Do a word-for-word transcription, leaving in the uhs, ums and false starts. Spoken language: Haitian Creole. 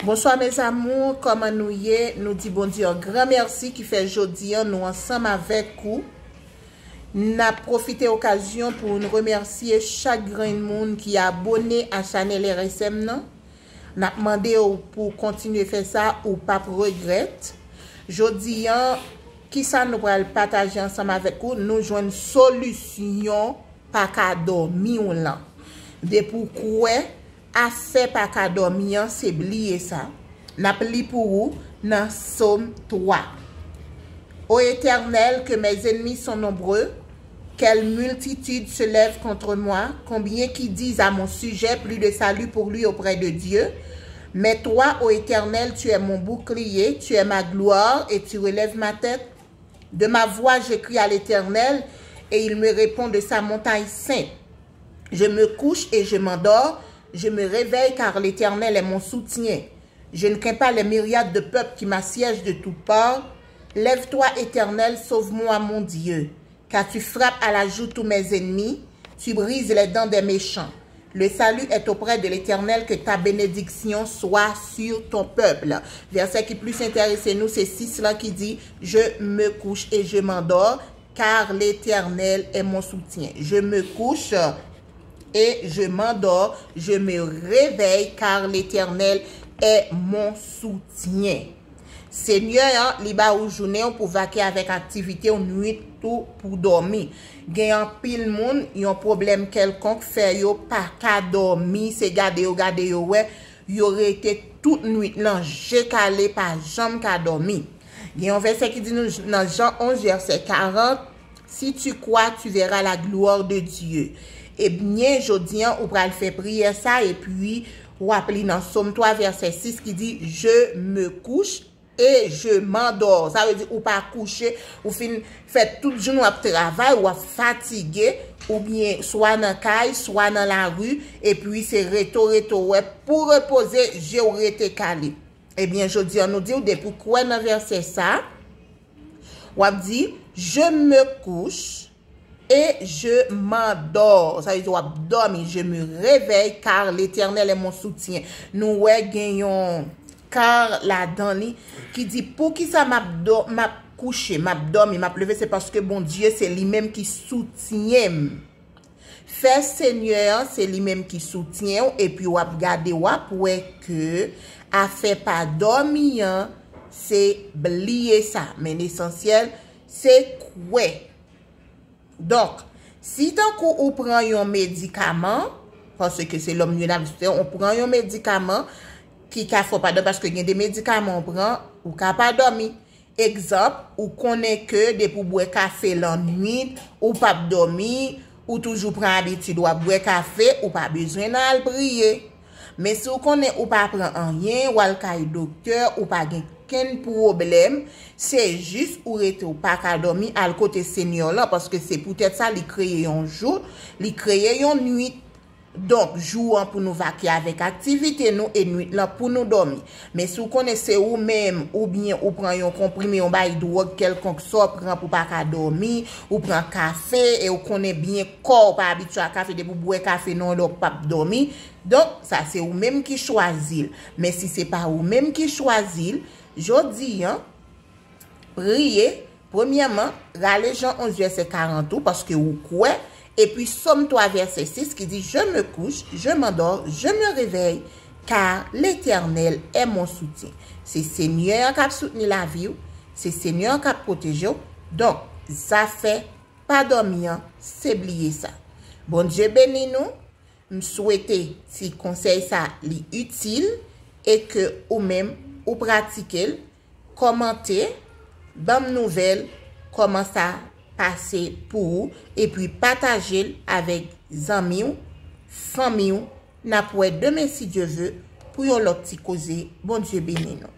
Bonsoir mes amours, kòman nou ye? Nou di Bondye yon gran mèsi ki fè jodi an nou ansanm avèk ou. N ap pwofite okazyon pou n remèsye chak grenn moun ki abòne a chanèl R S M nan. N ap mande w pou w kontinye fè sa, ou p ap regrèt. Jodi an, kisa nou pral pataje ansanm avèk ou? Nou jwenn solisyon pa ka dòmi w lan. Depi w kwè afè pa ka dòmi an, se bliye sa. N ap li pou ou nan Sòm twa. Ô Éternel, que mes ennemis sont nombreux, quelle multitude se lève contre moi, combien qui disent à mon sujet: plus de salut pour lui auprès de Dieu. Mais toi, ô Éternel, tu es mon bouclier, tu es ma gloire et tu relèves ma tête. De ma voix, j'écris à l'Éternel, et il me répond de sa montagne sainte. Je me couche et je m'endors, je me réveille car l'Éternel est mon soutien. Je ne crains pas les myriades de peuples qui m'assiègent de toutes parts. Lève-toi, Éternel, sauve-moi, mon Dieu, car tu frappes à la joue tous mes ennemis, tu brises les dents des méchants. Le salut est auprès de l'Éternel, que ta bénédiction soit sur ton peuple. Vèsè ki plis enterese nou se sis lan ki di: Je me couche et je m'endors, car l'Éternel est mon soutien. Je me couche et je m'endors, je me réveille, car l'Éternel est mon soutien. Senyè an, li ba ou jounen w pou vake avèk aktivite w, nwit ou pou dòmi. Gen anpil moun, yon pwoblèm kèlkonk fè yo pa ka dòmi, se gade yo gade yo wè, yo rete tout nwit lan je kale, pa janm ka dòmi. Gen yon vèsè ki di nou nan Jan onz, vèsè karant: Si tu crois, tu verras la gloire de Dieu. Ebyen, jodi an, ou pral fè priyè sa, epi w ap li nan Sòm twa, vèsè sis ki di: Je me couche et je m'endors. Sa vle di ou pa kouche, ou fin fè tout jounen w ap travay, w ap fatige, oubyen swa nan kay, swa nan lari, epi se reto, reto, wè, pou repoze, je w rete kale. Ebyen, jodi an, nou di w, depi w kwè nan vèsè sa, w ap di: Je me couche et je m'endors. Sa vle di w ap dòmi. Je me réveille, car l'Éternel est mon soutien. Nou wè gen yon car ladan li ki di: Poukisa m ap dò-, m ap kouche, m ap dòmi, m ap leve? Se paske Bondye, se li menm ki soutyen m. Fè Senyè an, se li menm ki soutyen w, epi w ap gade, w ap wè ke afè pa dòmi an, se bliye sa. Men lesansyèl, se kwè. Donk, si tankou ou pran yon medikaman, paske se lòm yo n ap di, ou pran yon medikaman ki ka fè w pa dòmi, paske gen de medikaman ou pran, ou ka pa dòmi. Egzanp, ou konnen ke depi w bwè kafe lannwit, ou p ap dòmi, ou toujou pran abitid w ap bwè kafe, ou pa bezwen nan al priye. Men si w konnen ou pa pran anyen, w al kay doktè, ou pa gen kenn pwoblèm, se jis ou rete w pa ka dòmi, al kote Senyè w lan, paske se poutèt sa li kreye yon jou, li kreye yon nwit. Donk, jou an pou nou vake avèk aktivite nou e nwit lan pou nou dòmi. Men si w konnen se ou menm, oubyen ou pran yon konprime, yon bay dwòg kèlkonk sa w pran pou w pa ka dòmi, ou pran kafe e w konnen byen kò w pa abitye a kafe, depi w bwè kafe nan yon lè w p ap dòmi. Donk, sa se ou menm ki chwazi l. Men si se pa ou menm ki chwazi l, jodi an, priye, premyèman, rale Jan onz vèsè karant ou, paske ou kwè, epi Sòm twa vèsè sis ki di: Je me couche, je m'endors, je me réveille, car l'Éternel est mon soutien. Se Senyè an k ap soutni lavi w, se Senyè an k ap pwoteje w. Donk, zafè pa dòmi an, se bliye sa. Bondye beni nou. M swete ti konsèy sa li itil e ke ou menm ou pratike l. Kòmante, ban m nouvèl kòman sa pase pou ou, epi pataje l avèk zanmi w, fanmi w. N ap wè demen si Dye ve pou yon lòt ti koze. Bondye beni nou.